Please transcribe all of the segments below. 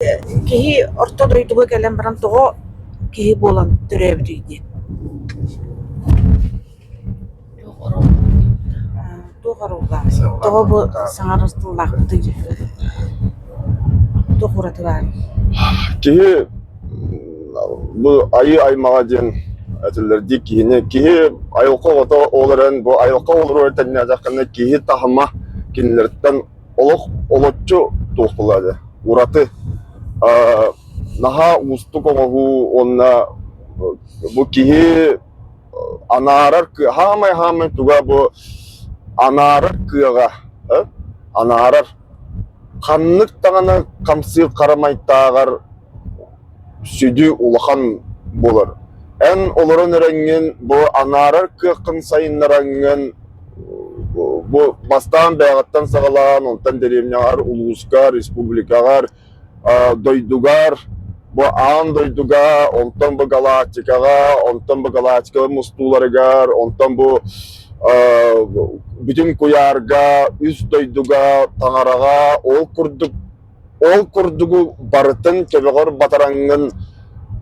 Киһи орто дойдуга кэлэн баран тоҕо киһи буолан төрөөбүтүй диэн. Туох оруоллаах? Тоҕо бу саҥарар тыллаахпытый? Туох ураты баарый? Киһи бу айыы аймаҕа диэн этиллэр дии киһини киһи айылҕа оҕото ол эрэн бу айылҕа олоруор тэҥнээтэххинэ киһи таһыма кинилэртэн олох олоччу туох буолаады ураты наһаа уустук оҥоһуу уонна бу киһи анаарар хаамай хаамай туга бу анаарар кыаҕа анаарар ханнык даҕаны хамсыыр харамайтааҕар сүдү улахан буолар. Эн олорон эрэҥҥин бу анаарар кыаххын сайыннараҥҥын бу бастаан бэйэҕиттэн саҕалаан, онтон дэриэбинэҕэр, улууска, республикаҕар, дойдугар, бу аан дойдуга, онтон бу галактикаҕа, онтон бу галактика мустууларыгар, онтон бу бүтүн куйаарга, үс дойдуга, таҥараҕа ол курдук Ол курдугу барытын төбөҕөр батараҥҥын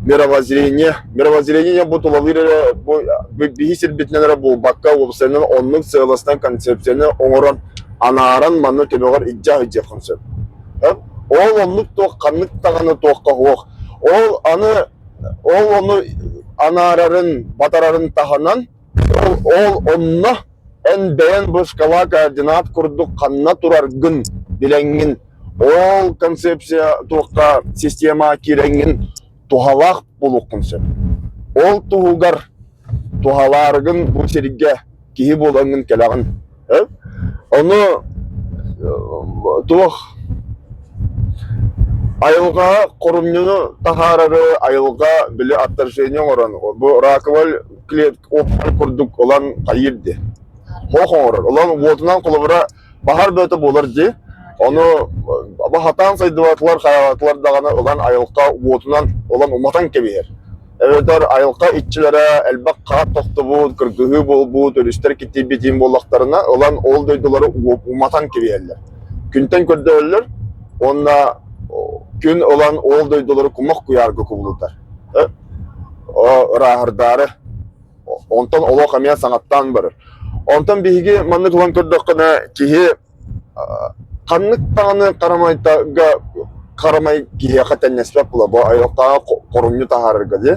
мировоззрение, мировоззрение бу тулалыыр эрэ бу биһи сирбитинэн эрэ буолбакка, уопсайынан оннук сыалласынан концепцияны оҥорон, анааран манна төбөҕөр илдьэ сылдьыаххын сөп. Ол оннук туох ханнык даҕаны туохха суох. Ол аны ол ону анаарарын, батарарын таһынан ол, ол онно Эн бэйэн бу шкала координат курдук ханна тураргын билэҥҥин, ол концепция туохха системаҕа киирэҥҥин туһалаах буолуоххун сөп. Ол туһугар туһалаарыгын бу сиргэ киһи буолаҥҥын кэлэҕин. Ону туох айылҕаҕа хорумньуну таһаарары айылҕа били отторжение оҥорон бу раковай клетка курдук ылан хайыыр дии. Хоох оҥорор. Ылан уотунан холобура баһар бөтө буолар дии. Ону баһатаан сайдыбатылар, хайаатылар даҕаны ылан айылҕа уотунан ылан уматан кэбиһэр. Эбэтэр айылҕа иччилэрэ элбэх хаат тохтубут, кыргыһыы буолбут, өрүстэр киттийбитин буоллахтарына, ылан ол дойдулары уматан кэбиһэллэр. Күнтэн көрдөһөллөр уонна күн ылан ол дойдулары кумах куйаарга кубулутар. Ырааһырдаары. Онтон олох эмиэ саҥаттаан барар. Онтон биһиги маннык ылан көрдөххүнэ, киһи ханнык даҕаны харамайтарга харамай киһиэхэ тэҥнэспэт буолар. Бу айылҕаҕа хорумньу таһаарарга дии.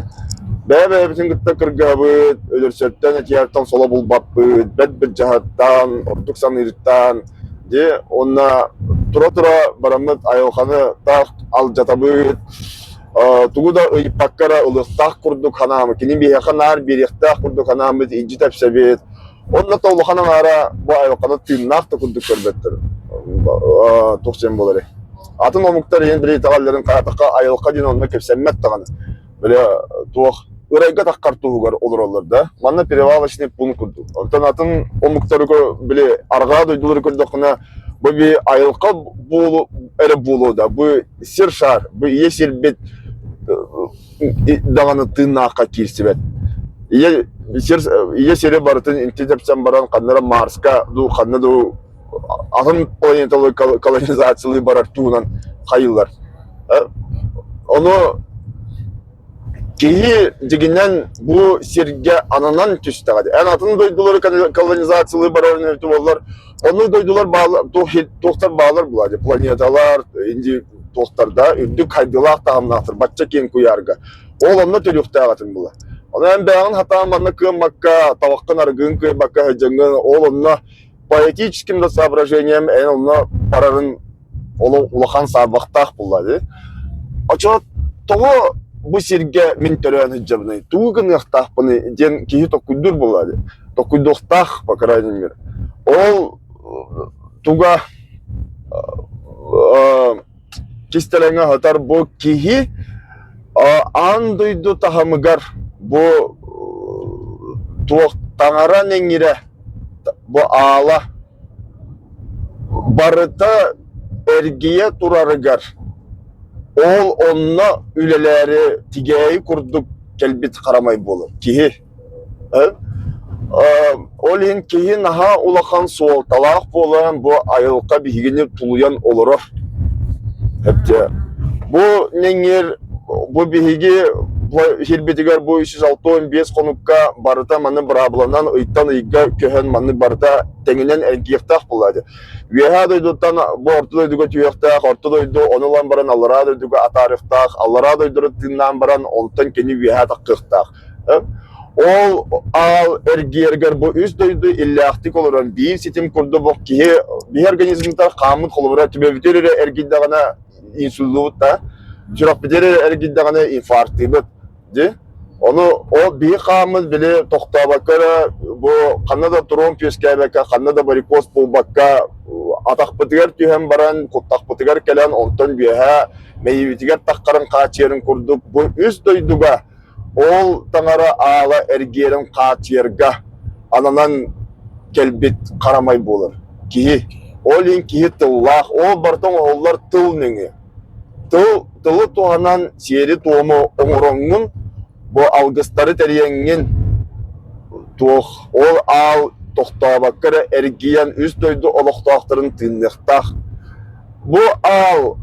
Бэйэ-бэйэбитин кытта кыргыһабыт, өлөрсөртөн, этиһэртэн соло булбаппыт, бэрт былдьаһыттан, ордук саныыртан дии. Уонна тура-тура бараммыт айылҕаны таах алдьатабыт, тугу да ыйыппакка эрэ ылыахтаах курдук санааммыт, кини биһиэхэ наар биэриэхтээх курдук санааммыт илдьи тэпсэбит. Онно да улахан аҥаара бу айылҕаны тыыннаах да курдук көрбөттөр. Туох диэн буоларый? Атын омуктар иһин били итэҕэллэрин хаатахха айылҕа диэн онно кэпсэммэт даҕаны. Били туох ырайга таххар туһугар олороллор да. Манна перевалочный пункт курдук. Онтон атын омуктары били арҕаа дойдулары көрдөххүнэ бу би айылҕа буолу эрэ буолуо да бу сир шаар бу ийэ сирбит даҕаны тыыннаахха киирсибэт. Ийэ сир ийэ сири барытын инти тэпсэн баран ханна эрэ Марска дуу ханна дуу атын планеталы колонизациялыы барар туһунан хайыылар. Ону киһи дьигинэн бу сиргэ ананан түстэҕэ дии. Эн атын дойдулары колонизациялыы барарын эбитэ буоллар, оннук дойдулар бааллар, туохтар бааллар буолаа дии, планеталар, инди туохтар да үрдүк хайдылаах таһымнаахтар бачча киэҥ куйаарга. Ол онно төрүөхтээх этин була. Ону эн бэйэҕин хатаан манна кыаммакка, табаххын арыгыгын кыайбакка сылдьаҥҥын, ол онно поэтическим да соображением эн онно барарын улахан саарбахтаах буолла дии. Оччо тоҕо бу сиргэ мин төрөөн сылдьабыный, тугу гыныахтаахпыный диэн киһи толкуйдуур буолла дии. Толкуйдуохтаах, по крайней мере. Ол туга кистэлэҥэ сытар бу киһи аан дойду таһымыгар бу туох таҥара нэҥирэ бу аала барыта эргийэ турарыгар ол онно үлэлээри тигээйи курдук кэлбит харамай буолар киһи Ол иһин киһи наһаа улахан суолталаах буолан бу айылҕа биһигини тулуйан олорор. Эптэ. Бу нэҥиэр бу биһиги сирбитигэр бу 365 хонукка барыта маннык быраабыланан ыйтан ыйга көһөн маннык барыта тэҥинэн эргиэхтээх буолла. Үөһээ дойдуттан бу орто дойдуга түһүөхтээх, орто дойду ону ылан баран аллараа дойдуга атаарыахтаах, аллараа дойдуну тыыннаан баран онтон кини үөһээ таххыахтаах. Ол аал эргиэргэр бу үс дойду иллээхтик олорон биир ситим курдук бу киһи биһи организмтар хааммыт холобура түбэбитир эрэ эргийдэҕинэ инсуллубут да сүрэхпитигэр эрэ эргийдэҕинэ инфарктыыбыт дии ону ол биһи хааммыт били тохтообокко эрэ бу ханна да тромб үөскээбэккэ ханна да варикоз буолбакка атахпытыгар түһэн баран куттахпытыгар кэлэн онтон үөһээ мэйиибитигэр таххарын хааччыйарын курдук бу үс дойдуга Ол таҥара аала эргиэрин хааччыйарга ананан кэлбит харамай буолар. Киһи. Ол иһин киһи тыллаах, ол барыта оҥоһуллар тыл нөҥүө. Тыл, тылы туһанан сиэри-туому оҥороҥҥун, бу алгыстары тэрийэҥҥин туох ол аал тохтообокко эрэ эргийэн үс дойду олохтоохторун тыынныахтаах. Бу аал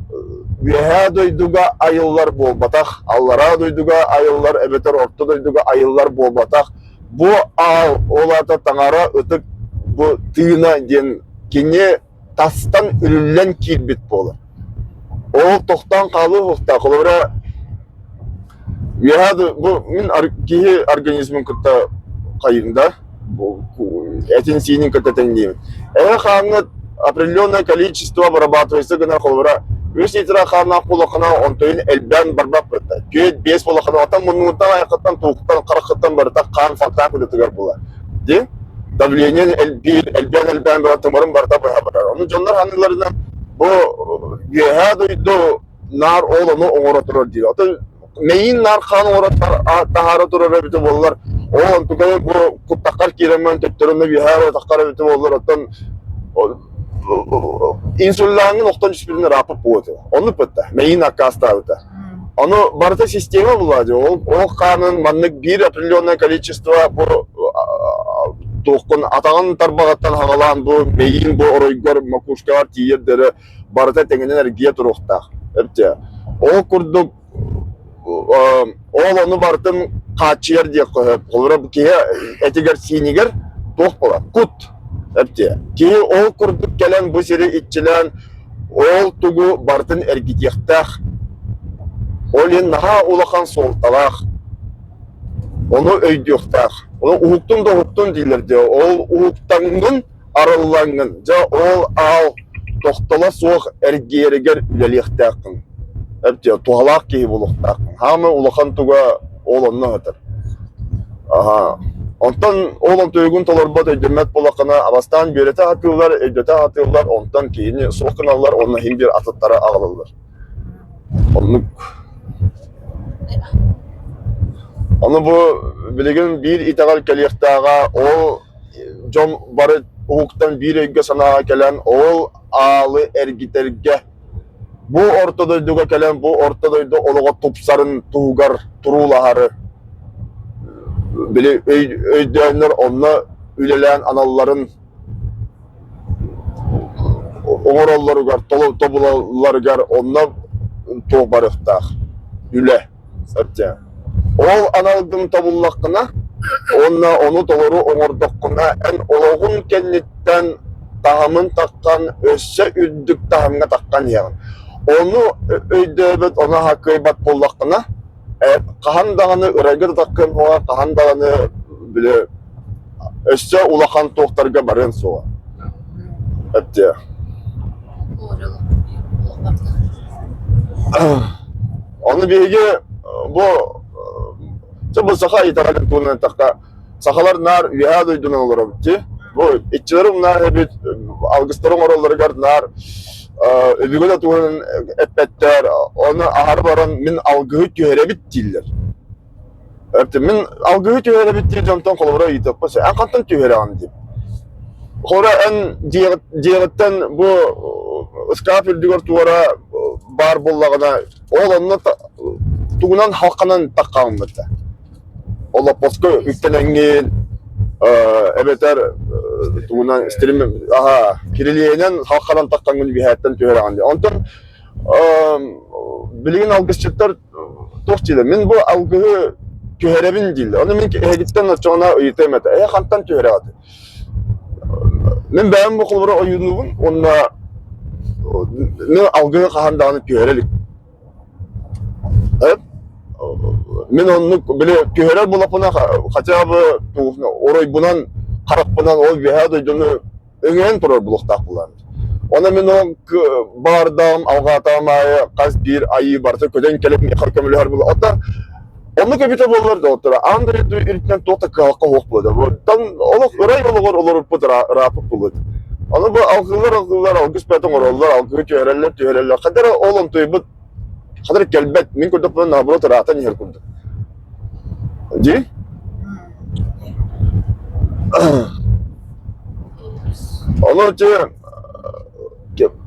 Үөһээ дойдуга айыллар буолбатах, Аллараа дойдуга айыллар эбэтэр Орто дойдуга айыллар буолбатах. Бу аал ол аата таҥара ытык бу тыына диэн кини тастан үрүллэн киирбит буолар. Ол тохтоон хаалыа суохтаах. Холобура, Үөһээ бу мин киһи организмын кытта хайыым да, этин-сиинин кытта тэҥниибин. Эһэ хааҥҥыт определенное количество вырабатывается гына холобура үс литра хааннаах буоллаххына онтойун элбээн барбат бытта. Түөрт биэс буоллаххына оттон муннугуттан айаххыттан туохтан хараххыттан барыта хаан фонтан кутутугар буолар. Ди давление элбиир элбээн элбээн баран тымырын барыта быһа барар. Ону дьоннор ханыыларынан бу үөһээ дойду наар ол ону оҥоро турар диир. Оттон мэйиин наар хаан оҥоро таһаара турар эбитэ буоллар, ол онтукайы бу куттаххар киирэммин төттөрү онно үөһээ атаххар эбитэ буоллар, оттон инсуллааҥҥын охтон түспүтүн ырааппыт буолуо этэ. Оннук бытта. Мэйиин аккаастаабыта. Ону барыта система буолла дии. Ол, ол хаанын маннык биир определенное количество бу туоххун атаҕын тарбаҕыттан хаҕалаан бу мэйиин бу оройгор макушкаҕар тиийэр дөрө барыта тэҥинэн эргийэ туруохтаах. Эбтэ. Ол курдук ол ону барытын хааччыйар диэххэ сөп. Холобура киһи этигэр-сиинигэр туох буолар? Кут. Эбтэ. Киһи ол курдук кэлэн бу сири иччилээн ол тугу барытын эргитиэхтээх. Ол иһин наһаа улахан суолталаах. Ону өйдүөхтээх. Ону уһуктун да уһуктун дииллэр дии. Ол уһуктаҥҥын арыллаҥҥын, дьэ ол аал тохтоло суох эргийэригэр үлэлиэхтээххин. Эбэтэр туһалаах киһи буолуохтааххын. Хаамай улахан туга ол онно сытар. Аһаа. Онтон ол онтуйугун толорбот, өйдөммөт буоллаххына, бастаан үөрэтэ сатыыллар, өйдөтө сатыыллар, онтон киһини суох гыналлар уонна иһин биир атыттары аҕалаллар. Оннук. Ону бу билигин биир итэҕэл кэлиэхтээҕэ, ол дьон бары уһуктан биир өйгө-санааҕа кэлэн ол аалы эргитэргэ бу орто дойдуга кэлэн бу орто дойду олоҕо тупсарын туһугар туруулаһары били өйдөөннөр онно үлэлээн аналларын оҥороллоругар тобулалларыгар онно туох барыахтаах үлэ Ол аналгын тобуллаххына уонна ону толору оҥордоххуна, эн олоҕуҥ кэнниттэн таһымын таххан, өссө үрдүк таһымҥа таххан иһэҕин. Ону өйдөөбөт, ону кыайбат буоллаххына, хаһан даҕаны ырайга да таххыан суоҕа, хаһан даҕаны били өссө улахан туохтарга барыан суоҕа. Эптиэ. Ону биһиги бу бу саха итэҕэлин туһунан эттэххэ, сахалар наар үөһээ дойдунан олоробут дии. Бу иччилэр умнаах эбит, алгыстары оҥороллоругар наар өбүгэ да туһунан эппэттэр, ону аһары баран мин алгыһы түһэрэбит дииллэр. Мин алгыһы түһэрэбит диир дьонтон холобура ыйытыахпын сөп. Эн хантан түһэрэҕин диим. Холобура эн дьиэҕиттэн бу ыскаап үрдүгэр туора баар буоллаҕына, ол онно тугунан халханан таххаҕын Олоппоско үктэнэҥҥин эбэтэр тугунан стрим аха кирилиэнэн халханан таххаҥҥын үөһээттэн түһэрэҕин дии. Онтон. билигин алгысчыттар туох дииллэр, мин бу алгыһы түһэрэбин дииллэр. Ону мин эһигиттэн оччоҕуна ыйытыам этэ. Эһэ хантан түһэрэҕит? Мин бэйэм бу холобура ойууннуубун уонна мин алгыһы хаһан даҕаны түһэрэ илик. Мин оннук били түһэрэр буоллахпына хотя бы оройбунан харахпынан ол үөһээ дойдуну өҥөйөн турар буолуохтаах буолаам. Онон мин ол баҕардаҕым, алҕаатаҕым аайы хас биир айыы барыта көтөн кэлэн миэхэ көмөлөһөр буолла. Оттон оннук эбитэ буоллар доҕоттор, аан дойду үрдүнэн туох да кыһалҕа суох буолуо. Оттон олох ырай олоҕор олорорбут ырааппыт буолуо. Аны бу алгыылар алгыылар алгыс бэйэтэ оҥороллор, алгыһы түһэрэллэр, түһэрэллэр. Хата эрэ ол онтуйбут хата эрэ кэлбэт. Мин көрдөхпүнэ наоборот ыраатан иһэр курдук. Дии? Ону ити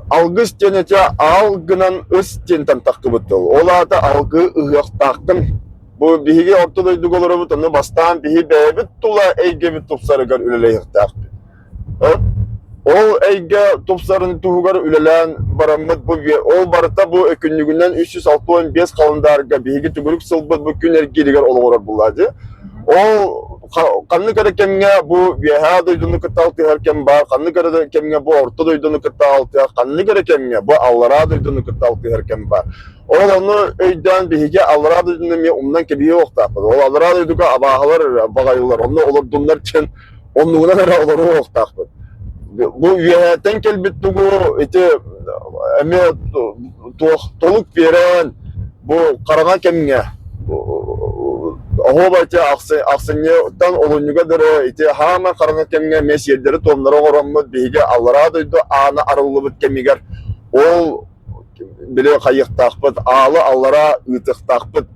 алгыс диэн ити аал гынан ыс диэнтэн тахсыбыт тыл. Ол аата алгы ыһыахтааххын. Бу биһиги орто дойдуга олоробут, ону бастаан биһи бэйэбит тула эйгэбит тупсарыгар үлэлэһиэхтээхпит. Ол эйгэ тупсарын туһугар үлэлээн бараммыт бу ол барыта бу күннүгүнэн 365 халандаарга биһиги төгүрүк сылбыт бу күн эргииригэр олоҕурар буолла дии. Ол ханнык эрэ кэмҥэ бу үөһээ дойдуну кытта алтыһар кэм баар, ханнык эрэ кэмҥэ бу орто дойдуну кытта алтыһар, ханнык эрэ кэмҥэ бу аллараа дойдуну кытта алтыһар кэм баар. Ол ону өйдөөн биһиги аллараа дойдуну эмиэ умнан кэбиһиэ уохтаахпыт. Ол аллараа дойдуга абааһылар баҕайылар, онно олордуннар диэн оннугунан эрэ олоруохтаахпыт. Бу үөһээттэн кэлбит тугу ити эмиэ туох толук биэрэн бу хараҥа кэмҥэ оһуоба ити ахсынньыттан олунньуга дылы ити хаама хараҥа кэмҥэ эмиэ сиэрдэри-туомнары оҥороммут биһиги аллараа дойду аана арыллыбыт кэмигэр ол били хайыахтаахпыт аалы аллараа ыытыахтаахпыт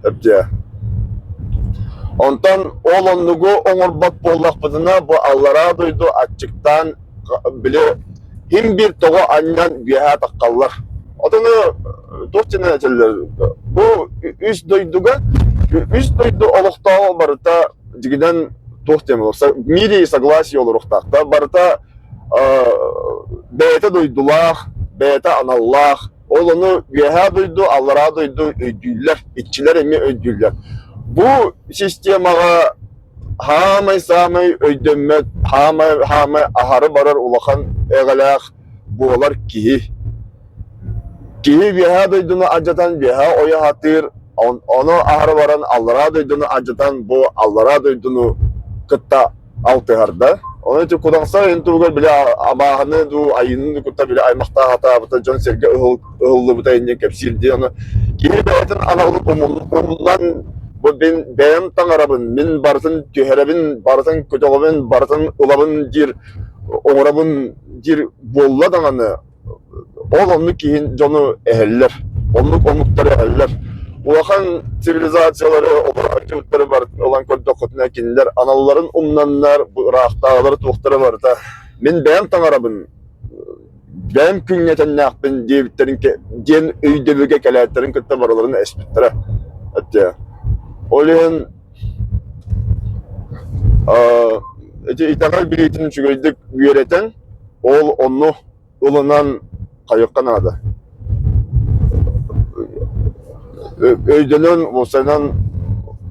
Эбдиэ. Онтон ол оннугу оҥорбот буоллахпытына, бу аллараа дойду аччыктаан, били, иһин биир тоҕо анньан үөһээ таххаллар. Отону туох диэн этэллэр, бу үс дойдуга, үс дойду олохтооҕо барыта дьигинэн туох диэн буолар, мире и согласие олоруохтаах да, барыта бэйэтэ дойдулаах, бэйэтэ аналлаах, Ол ону Үөһээ дойду, Аллараа дойду өйдүүллэр, иччилэр эмиэ өйдүүллэр. Бу системаҕа хаамай-саамай өйдөммөт, хаамай-хаамай аһары барар улахан эҕэлээх буолар киһи. Киһи Үөһээ дойдуну алдьатан үөһээ ойо сатыыр, ону аһары баран Аллараа дойдуну алдьатан бу Аллараа дойдуну кытта алтыһар да. Ону ити Кудаҥса иһин туһугар били абааһыны дуу, айыыны дуу кытта били аймахтаах атаабыта дьон-сэргэ ыһыллыбыта иннин кэпсиир дии. Ону киһи бэйэтин аналын умуннан бу мин бэйэм таҥарабын, мин барытын түһэрэбин, барытын көтөҕөбүн, барытын ылабын диир, оҥоробун диир буолла даҕаны Ол оннук киһин дьону эһэллэр, оннук омуктары эһэллэр. Улахан цивилизациялары, олорооччуттары барытын ылан көрдөххүтүнэ, кинилэр аналларын умнаннар, бу ыраахтааҕылары туохтара барыта мин бэйэм таҥарабын, бэйэм күҥҥэ тэннээхпин диэбиттэрин диэн өйдөбүлгэ кэлээттэрин кытта барыларын эспиттэрэ. Эттэ. Ол иһин ити итэҕэл билиитин үчүгэйдик үөрэтэн, ол онну ылынан хайыахха наада. Өйдөнөн, уопсайынан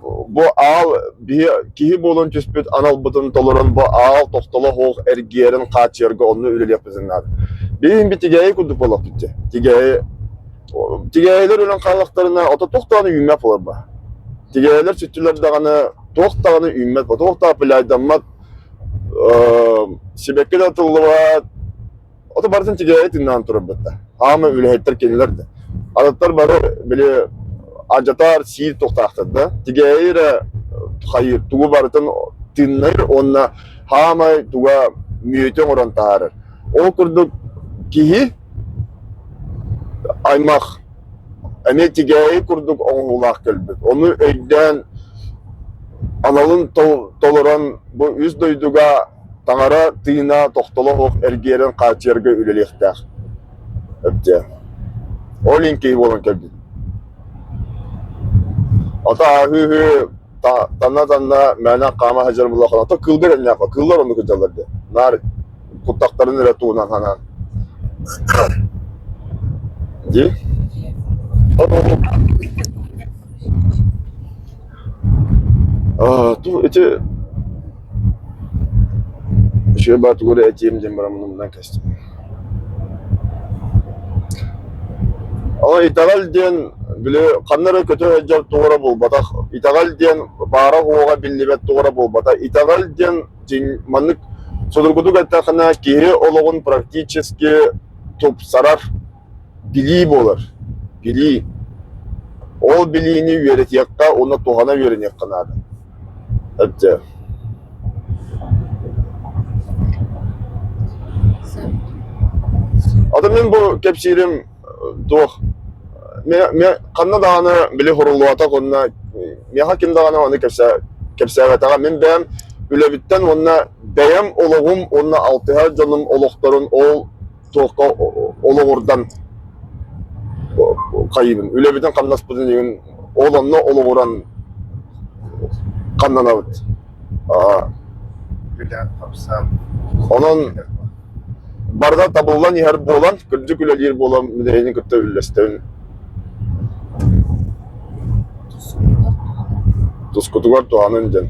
бу аал биһи киһи буолан түспүт аналбытын толорон бу аал тохтоло суох эргийэрин хааччыйарга онно үлэлиэхпитин наада. Биһиги би тигээйи курдук буоллахпыт дии. Тигээйи тигээйилэр өлөн хааллахтарына ото туох даҕаны үүммэт буолар ба. Тигээйилэр сүттүлэр даҕаны туох даҕаны үүммэт, туох да пляйдаммат сибэкки да тыллыбат, ото барытын тигээйи тыыннаан турарбыт да. Хаама үлэһиттэр кинилэр да. Атыттар бары били алдьатар сиир туохтаахтар да. Тигээйи эрэ хайыыр тугу барытын тыыннайар уонна хаамай туга мүөтү оҥорон таһаарар. Ол курдук киһи аймах эмиэ тигээйи курдук оҥоһуулаах кэлбит. Ону өйдөөн аналын толорон бу үс дойдуга таҥара тыына тохтоло суох эргийэрин хааччыйарга үлэлиэхтээх. Эбдиэ. Ол иһин киһи буолан кэлбит. Ата ааһыы танна-танна мээнэ хаама сылдьар буоллаххына, ото кыылга эрэннээх кыыллар оннук сылдьаллар диye. Наар куттахтарын эрэ туһунан санаан. Дии? Ити үчүгэй баар тугу эрэ этиэм диэн баран муннунан кэстим. Ол итэҕэл диэн били ханна эрэ көтө сылдьар туох эрэ буолбатах. Итэҕэл диэн баара-суоҕа биллибэт туох эрэ буолбатах. Итэҕэл диэн дьиҥ маннык судургутук эттэххинэ киһи олоҕун практически тупсарар билии буолар. Билии. Ол билиини үөрэтиэххэ уонна туһана үөрэниэххэ наада. Эбдэ. Ата мин бу кэпсиирим туох ханна даҕаны били хоруллубатах уонна миэхэ ким даҕаны ону кэпсээбэтэҕэ. Мин бэйэм үлэбиттэн уонна бэйэм олоҕум уонна алтыһар дьонум олохторун ол туохха олоҕурдан хайыыбын үлэбитин-хамнаспытын иһин ол онно олоҕуран ханнанабыт. Онон барыта табыллан иһэр буолан, кырдьык үлэлиир буолан мин эһигини кытта үллэстэбин. Тускутугар туһанын диэн.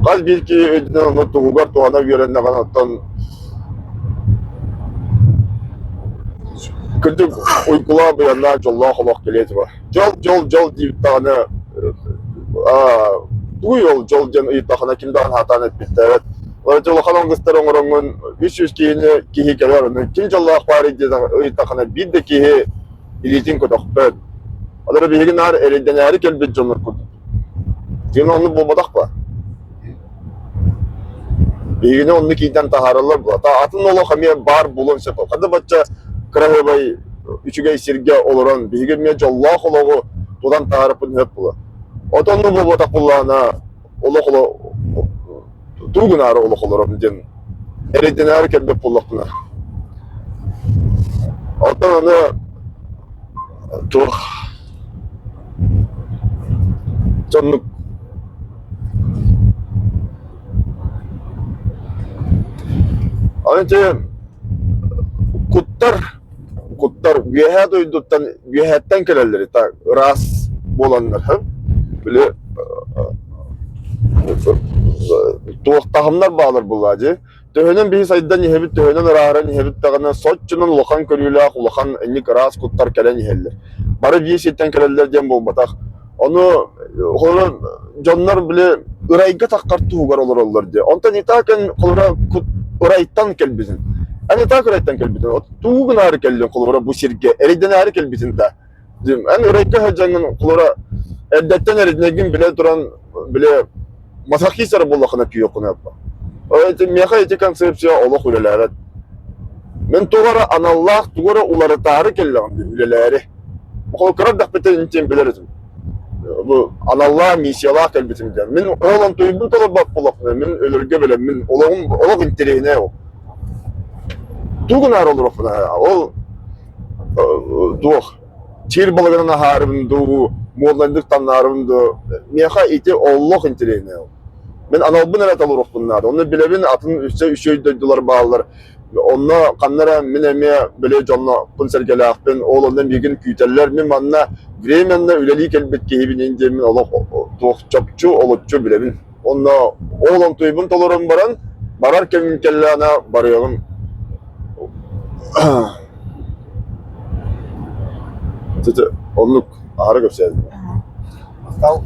Хас биир киһи өйдөнөн онно туһугар туһана үөрэннэҕинэ оттон кырдьык уйгулаах быйаннаах дьоллоох олох кэлиэ этэ. Дьол, дьол, дьол диэбит даҕаны тугуй ол дьол диэн ыйыттахына ким даҕаны сатаан эппиттээбэт. Ол улахан алгыстары оҥороҥҥун 300 киһини киһи кэлэр ону ким дьоллоох баарый диэн ыйыттахына биир да киһи илиитин көтөхпөт. Ол эрэ биһиги наар эрэйдэнээри кэлбит дьоннор курдук. Дьиҥэ оннук буолбатах ба. Биһигини оннук иитэн таһаараллар буолла. Атын олох эмиэ баар буолуон сөп. Ханна бачча кыраһыабай үчүгэй сиргэ олорон биһиги эмиэ дьоллоох олоҕу тутан таһаарыппын сөп буолуо. Отон оннук буолбатах буоллаҕына олох тугу гынаары олох олоробун диэн эрэйдэнээри кэлбэт буоллахпына. Оттон аны туох Соннук Аны ити куттар куттар үөһээ дойдуттан үөһээттэн кэлэллэр ити ыраас буоланнар били туох таһымнар баалар буоллаа дии Төһөнөн биһи сайдан иһэбит, төһөнөн ырааһыран иһэбит даҕаны, соччонон улахан көрүүлээх, улахан инник ыраас куттар кэлэн иһэллэр. Бары биир сиртэн кэлэллэр диэн буолбатах. Ону холобура дьоннор били ырайга таххар туһугар олороллор диye. Онтон и так эн холобура кут ырайтан кэлбитин. Эн и так ырайтан кэлбитин. Тугу гынаары кэллин холобура бу сиргэ эрэйдэнээри кэлбитин да. Эн ырайга сылдьаҥҥын холобура эрдэттэн эрдинэгин билэ туран били мазохист эрэ буоллаххына күйүөххүнэ Ити миэхэ ити концепция олох үлэлээбэт. Мин тугу эрэ аналлаах, тугу эрэ уларытаары кэллэҕим үлэлээри. Ол кыра эрдэхпиттэн интиэн билэр этим. Бу аналлаах, миссиялаах кэлбитим диэн. Мин ол онтуйбун толорбот буоллахпына, мин өлөргө бэлэммин. Олоҕум олох интэриэһинэй ол. Тугу гынаары олоруохпуна ол туох чиир балыгынан аһаарыбын дуу, муодунайдык таҥнаарыбын дуу, миэхэ ити олох интэриэһинэй ол. Мин аналбын эрэ толоруохпун наада. Онно билэбин атын өссө үчүгэй дойдулар бааллар. Онно ханна эрэ мин эмиэ били дьонноппун сэргэлээхпин, ол онно миигин күүтэллэр. Мин манна временно үлэлии кэлбит киһибин диэн мин олох туох чопчу, олоччу билэбин. Онно ол онтуйбун толорон баран, барар кэмим кэллэҕинэ барыаҕым. Оннук аһара кэпсээтим. Махтал.